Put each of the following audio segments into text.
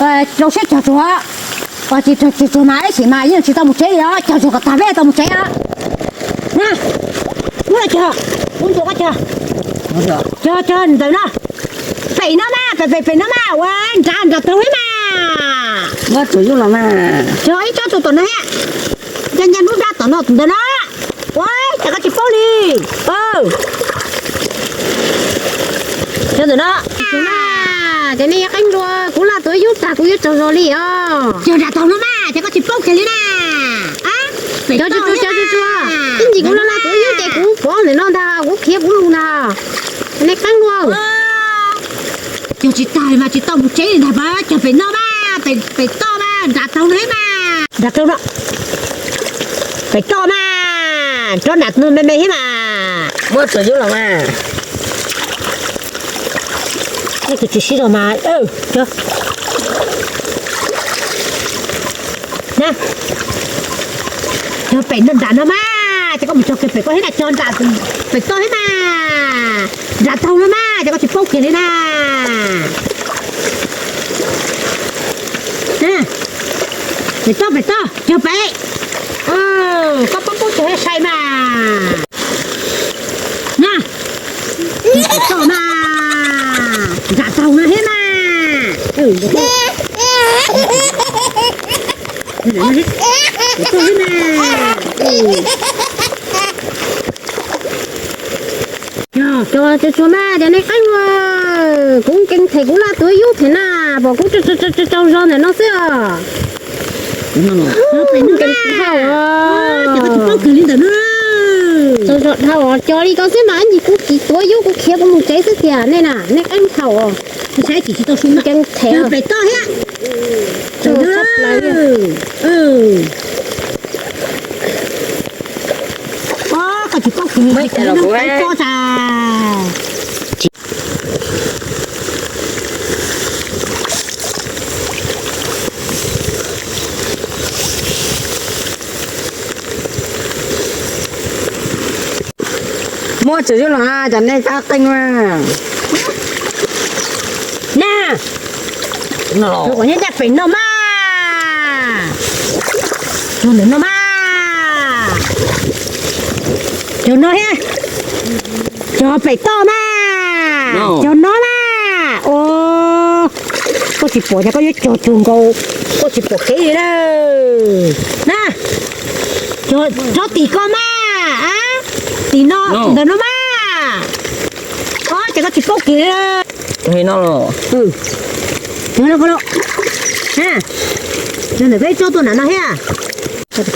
Rau siab cog tsuag, tsis cog tsuag mas ib sim mas yeej tsis tau mus tsev li os, cog tsuag kom tag peb tau mus tsev os. Na, ub, cog, ub, cog, cog, cog ntawm no, pem no mas, pem pem pem no mas, ua nrad nrad taug thiab mas. Muab tsuag yub los mas. Cog ib tsob tsuag tom no thiab, cog ncaj nruab nrab tom no ntawm no. Ua cas koj tsis paub li? Cov ntawm no, cov nej qeeb dua, kuv laj tuav yub tag kuv yuav tsaug zog li os. Cog nram taug no mas, ces koj tsis paub kiag li na. Cov tsuag tsuag, ib ntsis kuv laj laj tuav yub ces kuv pov ntawm no ntag, kuv khiav kuv lus ntag. Nej qeeb dua. Cog tsis tag mas tsis tau mus tsev li ntag, cog pem no mas, pem toj mas, nram taug no mas. Nram taug no. Pem toj mas, rov nram no me me thiab mas. Muab tsuag yub los mas. Tus tsis sib zog mas, na, cog pem no nram no mas, ces koj mus cog kiag pem koj thiab na, cog nram pem toj thiab mas. Nram taug no mas, ces koj tsis paub kiag li na. Pem toj, pem toj, cog pem. Koj paub paub cog thiab sai mas. Na, pem toj mas, nram taug no thiab mas. Pem toj thiab mas. Cog, cog tsuag tsuag mas, cov nej qeeb dua. Kuv nkees them kuv laj tuav yub them na, pom kuv tsaug zog ntawm no xwb os. Nkees dhau os. Tsaug zog dhau os, cog li ko xwb mas ib ntsis kuv kiv tuav yub kuv khiav kuv mus tsev xwb tiag nej na, nej qeeb dhau os. Nkees them. Pem toj thiab. Tsaug zog plaws. Koj tsis paub kiag, pem toj tas. Muab tsuag yub los, cov nej kab qeej na. Na, kom nyob ncaj pem no mas. Cog ntawm no mas. Cog no thiab. Cog pem toj mas. Cog no mas. Koj tsis pom ces koj yuav cog tsuag nkaus, koj tsis pom kev li na. Na, cog tim ko mas. Tim no, ntawm no mas. Ces koj tsis paub kev. Cog no los. Cog no ko los. Cog ntawm peb tsob tuaj nram no thiab. Tsuag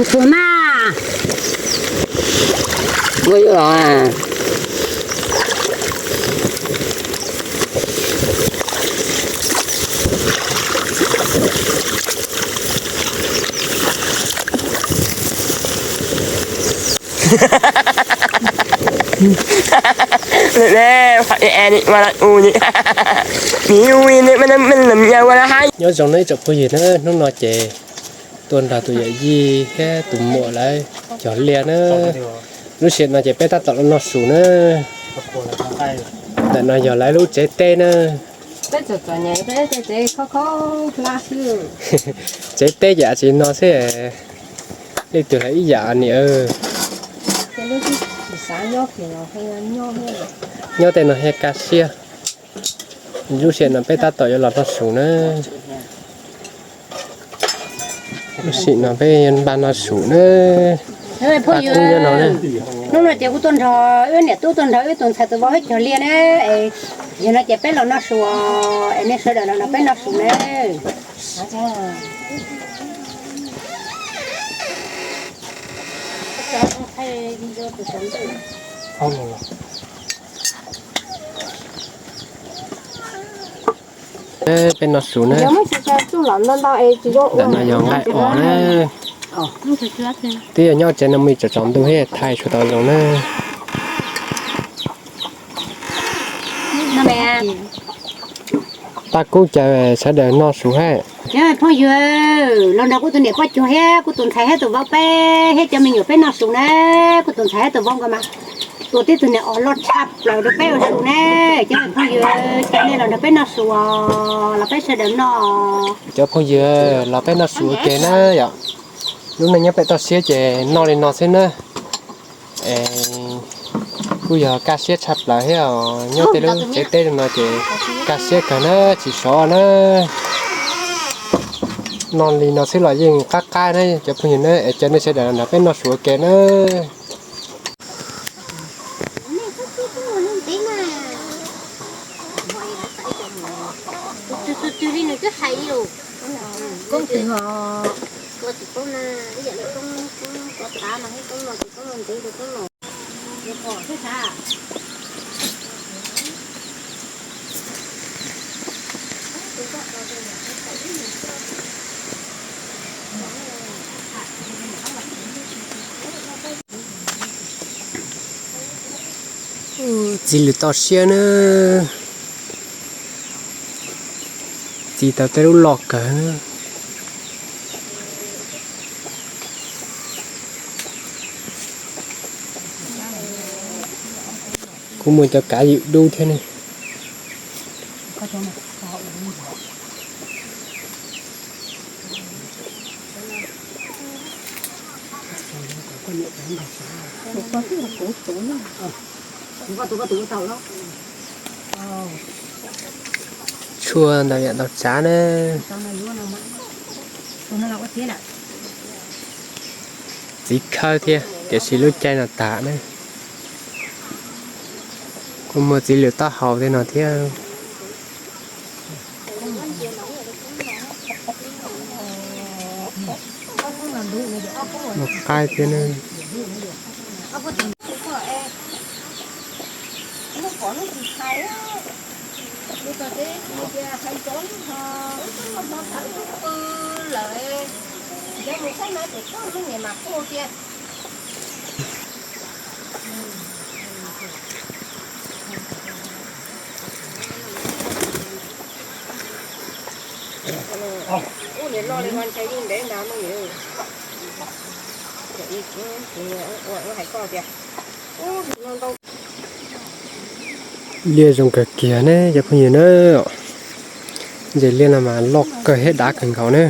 tsuag mas. Nyob zoo nawb ib tsoom phooj ywg na, hnub no ces tuaj nrog tus yawm yij thiab tus muam lawv cog liaj na. Lub sij hawm no ces peb tab tom los noj su na. Ntawm no yog lawv lub tsev teb na. Tsev teb ces tsis no xwb, leej twg los ib yam niam. Nyob tej no thiaj kaj siab. Lub sij hawm no peb tab tom yuav los noj su na. Lub sij hawm no peb yuav npaj noj su na. Phooj ywg, hnub no ces kuv tuaj nrog wb niam tub tuaj nrog wb tus ntxhais tus vauv wb cog liaj na. Yog no ces peb los noj su, es nej sawv daws los nrog peb noj su na. Peb noj su na. Ntawm no yog nqaij os na. Twb yog nyob tsev no mus tsaus tsaus ntuj thiaj thaij tsis tau zoo na. Tab kub caw sawv daws noj su hab. Phooj ywg, los nrog kuv tus niam poj cuag thiab kuv tus ntxhais thiab tus vauv peb thiab cov me nyuam peb noj su na. Kuv tus ntxhais thiab tus vauv nkawd mas Tus tib tug niam os loj tshaj plaws rau peb ua su ne. Cov phooj ywg, cov nej los nrog peb noj su os, los peb sawv daws noj. Cov phooj ywg, los peb noj su ua ke na yom. Lub neej nyob pem toj siab ces noj li no xwb na. Es kuj yog kaj siab tshaj plaws thiab os, nyob tej lub tsev teb no ces kaj siab kawg na, tsis sov na. Noj li no xwb los yeej qab qab na cov phooj ywg na, es cov nej sawv daws los nrog peb noj su ua ke na. Txiv lws toj siab na, txiv tau tej lub loj kawg na. Kuj muaj cov kav ywm dub thiab ne. Tshuaj ntau yam ntau tsav na. Txiv khawb thiab, tiam sis lub caij no tas na. Kuj muaj txiv lws taub hau tej no thiab. Muaj qaib thiab na. Liaj zoo kawg kiag ne cov phooj ywg na. Ntses liaj no mas loj kawg thiab dav kawg nkaus na.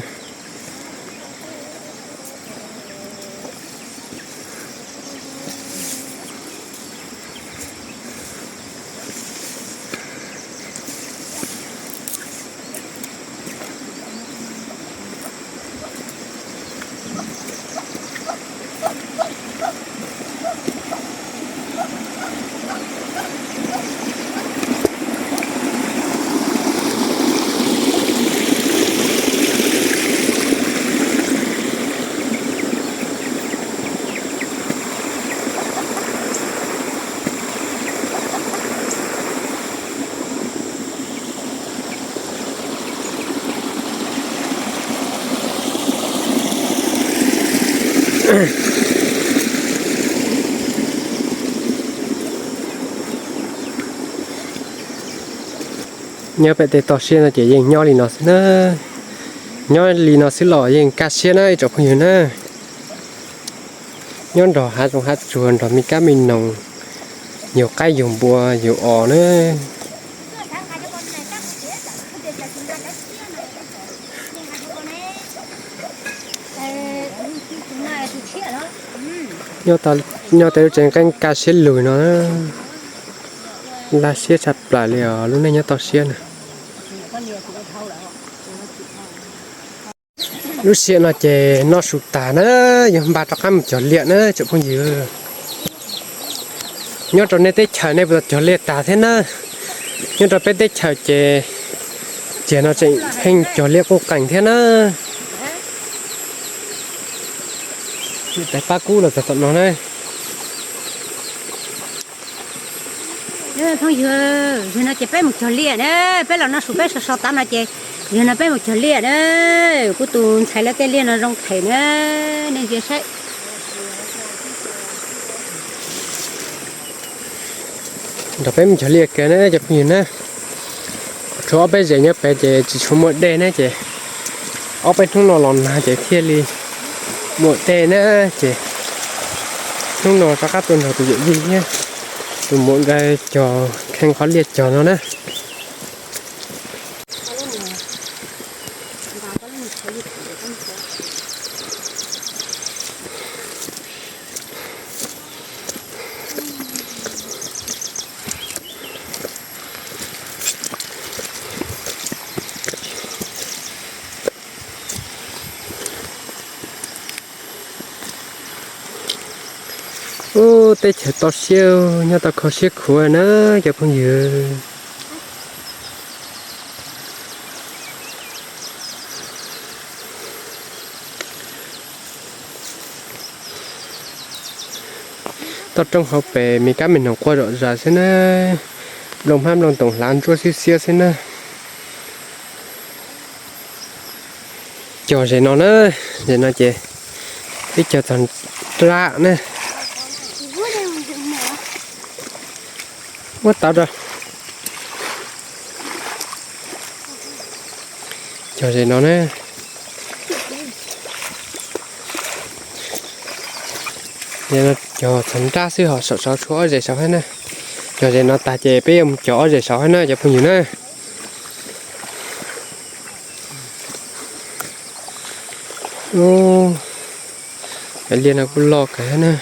Nyob pem tej toj siab no ces yeej nyob li no xwb na. Nyob li no xwb los yeej kaj siab na ib tsoom phooj ywg na. Nyob nrog hav zoov hav tsuag nrog me kab me noog, yug qaib yug npua yug os na. Nyob tej lub tsev nqeeb kaj siab lug no, laj siab tshaj plaws li os lub neej nyob toj siab na. Lub sij hawm no ces noj su tas na, yuav npaj rov qab mus cog liaj na tsoom phooj ywg. Nyob rau nej teb chaws nej puas tau cog liaj tas thiab na? Nyob rau peb teb chaws ces, ces no tseem pheej cog liaj quj qees thiab na. Tais pab kub los txog tom no na. Phooj ywg, yog no ces peb mus cog liaj na, peb los noj su peb so so tas no ces, yog no peb mus cog liaj na. Kuv tus ntxhais lawv tej liaj no zoo them na, nej ntsia saib. Nrog peb mus cog liaj kiag na cov phooj ywg na. Tshuav ob peb zes nyob pem ces tsis tshua muaj dej na ces, ob peb hnub no los nag ces thiaj li muaj dej na ces, hnub no rov qab tuaj nrog tus yawm yij thiab Tus muam nkawd cog kheej qhov liaj cog no na. Ub, teb chaws toj siab, nyob tau kho siab khuav na cov phooj ywg. Toj roob hauv pes me kab me noog quaj zom zaws xwb na. Nplooj hmab nplooj ntoos hlav ntsuab xiab xiab xwb na. Cog zem no na, zem no ces peb cog txog nrab na. Muab tau rau. Cog zem no na. Cog txog nrab xwb ho saum saud tshuav ob zem saud hab na. Cog zem no tag ces peb yuav mus cog ob zem saud hab na cov phooj ywg na. Ub, cov liaj no kuj loj kawg hab na.